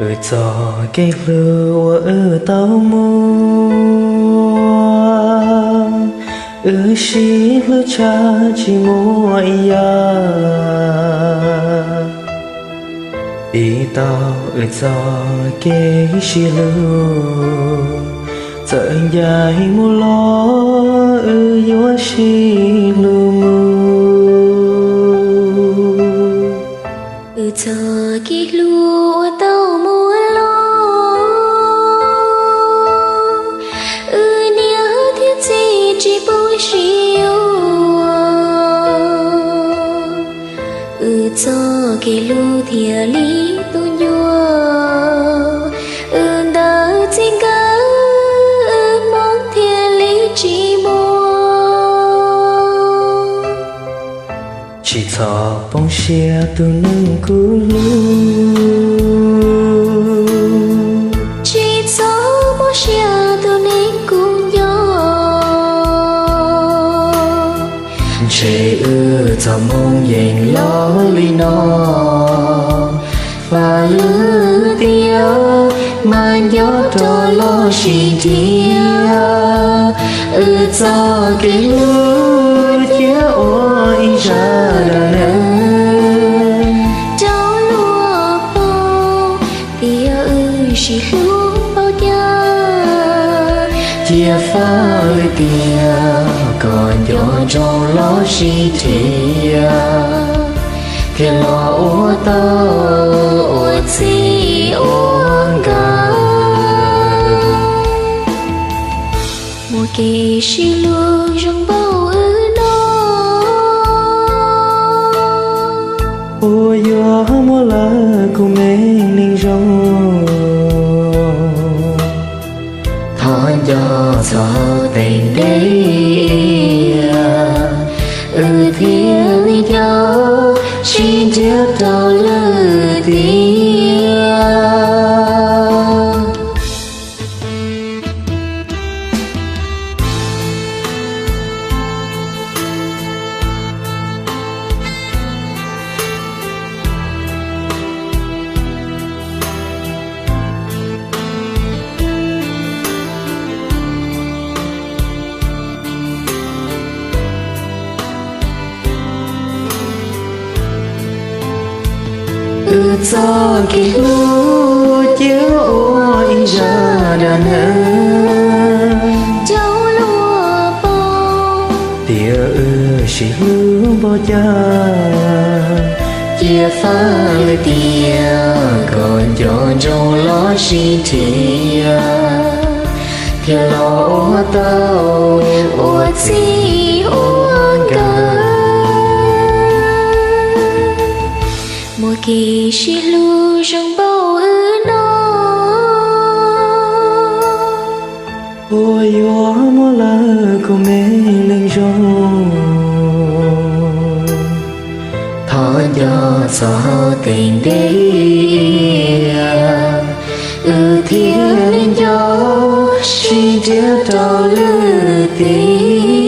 Wb txoj kev hlub uas wb tau muaj, wb sib hlub tshaj tsis muaj ib yam. Tiv tau wb txoj kev sib hlub, txawm ncaim mus los wb yuav sib hlub mus. Wb txoj kev hlub uas tau muaj los, wb niam thiab txiv tsis pub sib yuav. Wb txoj kev hlub thiaj li tu ncua, wb ntawm txij nkawm wb hmoob thiaj li tsis muaj. Tsis txhob poob siab tus neeg kuv hlub, tsis txhob poob siab tus neeg kuv nco. Ntshe wb txoj hmoo yeej los li no, faj lwm tiam mas nco rau los sib nrhiav. Wb txoj kev hlub thiaj ua ib zaj dab neeg rau luag paub tias wb sib hlub npaum cas. Cia faj lwm tiam kom nco ntsoov los sib nrhiav, thiaj los ua tau ua txij ua nkawm. Muaj kev sib hlub zoo npaum wb no, puas yuav muaj lawv kuj me neeg zoo. Thov nco txog teeb ntiag, wb thiaj li nco sib nrhiav rau lwm tiam. Wb txoj kev hlub cia ua ib zaj dab neeg rau luag paub tias wb sib hlub npaum cas. Cia faj lwm tiam kom nco ntsoov los sib nrhiav, thiaj los ua tau ua txij ua nkawm. Muaj kev sib hlub zoo npaum wb no, puas yuav muaj lawv kuj me neeg zoo. Thov nco txog teeb ntiag, wb thiaj li nco sib nrhiav rau lwm tiam.